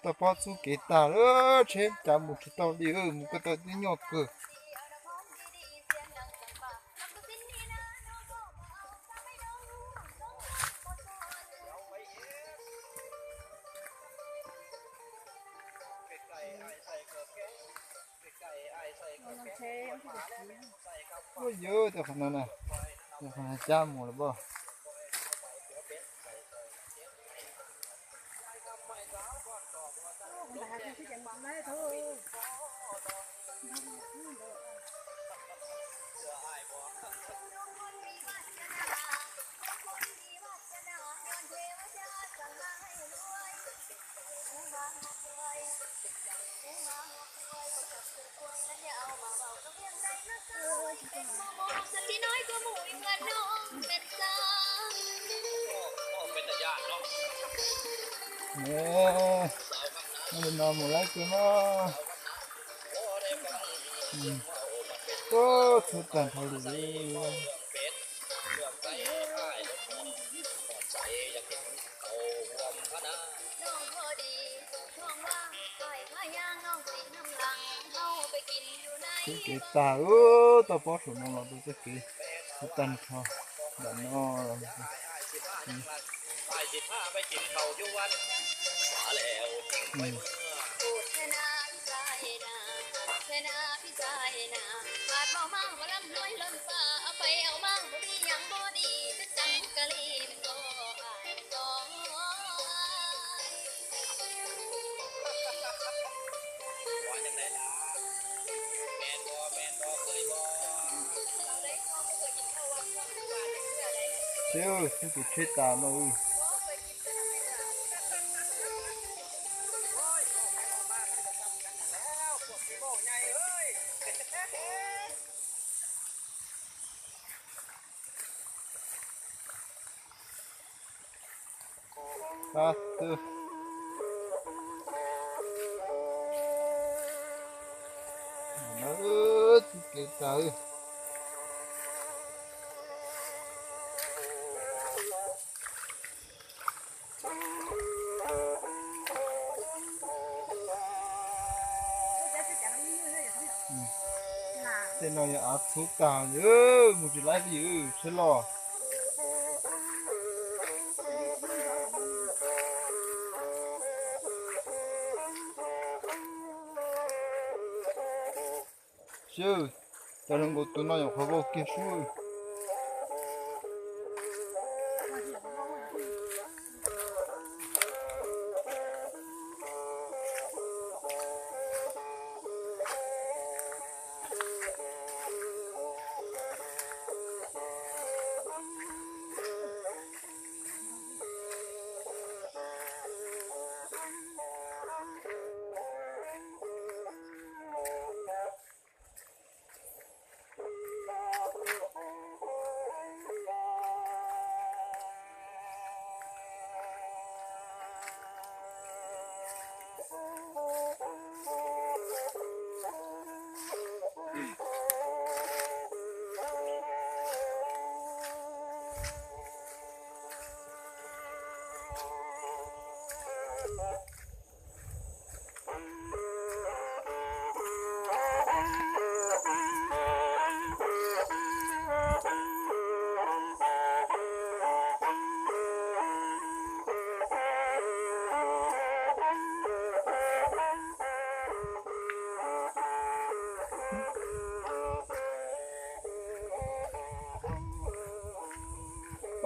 Toj pob txhub kev tag lawm, tsheb cav mus tsis tau li, mus koj tau tib nyuag kawg. Ua yog tej qhov no na, tej qhov no cab mus lawm pob. Neb, no mus lawm kawg no. Txhub tag nrho li. Txhub kev tag, toj pob saum no los rau txoj kev txhub tag nrho ntawm no. Seb, xyov tus tsheb tas no. Ab, twb txhub kev tag. Tej no yog av txhub tag, mus tsis laib li, tsheb loj. Sib, cov hluas nkauj tus no nyuam qhuav vau kiag sub.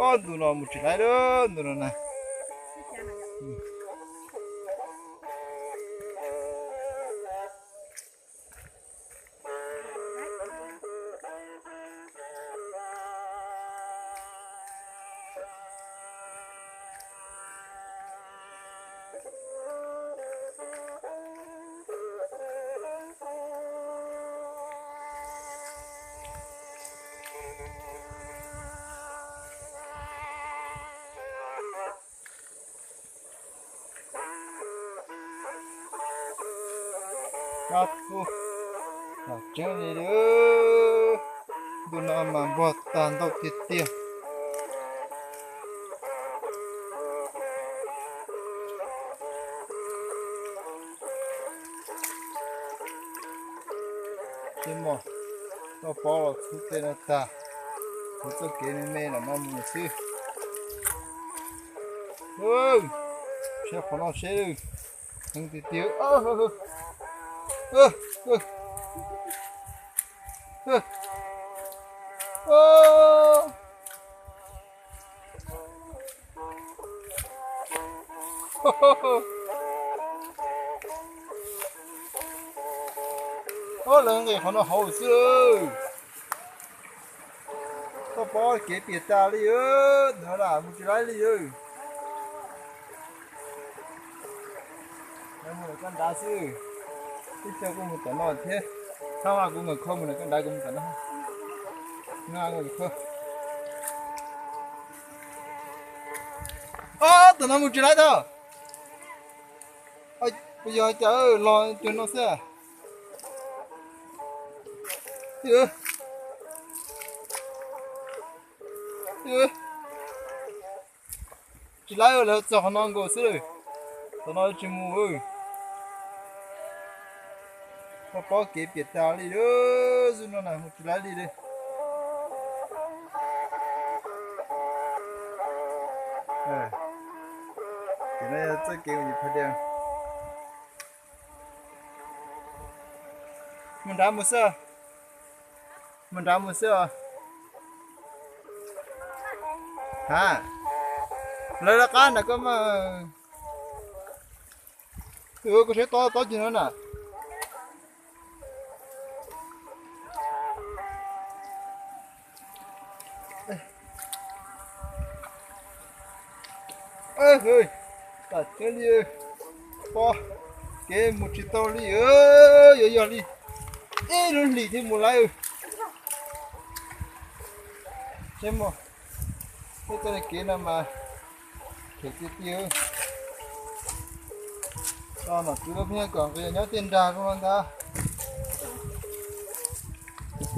Ob, ntu no mus tsis laib lawm, ntu no na. Ab, tseeb li, ntu no mas npog tag ntau tiag tiag. Mog, toj pob los txhub tej no tag, kuv txoj kev me me lam no mus xwb. Saib qhov no seb, heev tiag tiag. Ob, lawv nqis qhov no hauv xwb. Toj pob kev piam tas li, ntawd mus tsis laib li. Mus lawm koj nrad xwb, ib co kuj mus tom no thiab. Thab kuv mus kho, mus lawm koj nrad, kuv mus tom no. Ob, tom no mus tsis laib tau. Yog cas los cuag no xwb. Tsis laib, lawv txog qhov no nkaus xwb lawm. Tom no tsis mus. Toj pob kev piam tas li, zub no na mus tsis laib li li. Ces no yog txoj kev mus yim pha dias. Mus nrad mus xwb. Mus nrad mus xwb os. Ha, lawv lawv qab nram koj mas. Koj saib tob tob cig no na. Tam thiab li, pob kev mus tsis tau li, yuav yog li ib lub hlis thiaj mus laib. Saib mog, peb txoj kev no mas phem tiag tiag. Nom tswv lub pheej kom nqis nyob tej nrag zoo no ntag.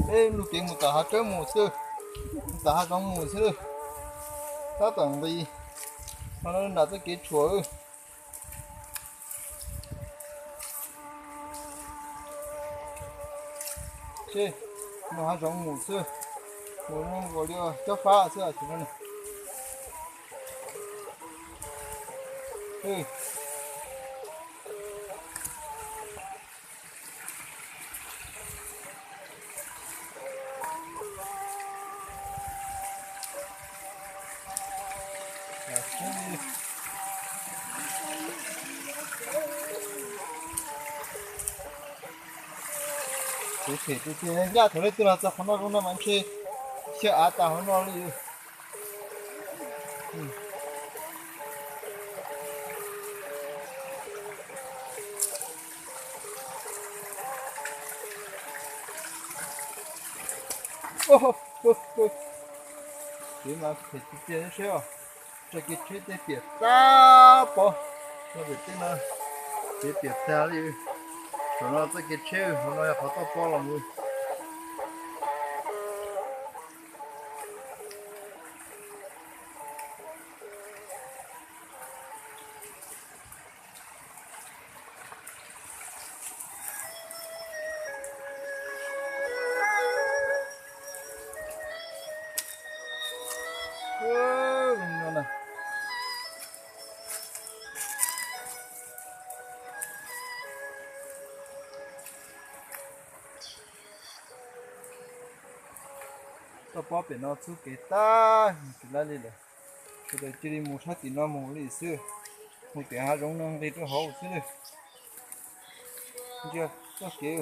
Peb lub kev mus tom hav tsawb mus xwb, mus tom hav zoov mus xwb, tab tom nqis no nram txoj kev tshuam. Seb, mus hav zoov mus xwb, mus zoo nkaus li cob fab xwb os. Kuv them tiag tiag, ncaj thaum leej twg los txog qhov no zoo no mas ntshe xyaw av tas hauv no li. Kev mas phem tiag tiag seb os. Txoj kev tsheb tej piam tag pob, txoj kev tsheb no kev piam tag li. Thaum no txoj kev tsheb hauv no yog qhov toj pob los mus. Toj pob pem no txhub kev tag, tsis laib li lawm. Sawv daws cia li mus sab tim no mus li xwb, mus tim hav zoov no nqis rau hauv xwb li. Ntsia txoj kev.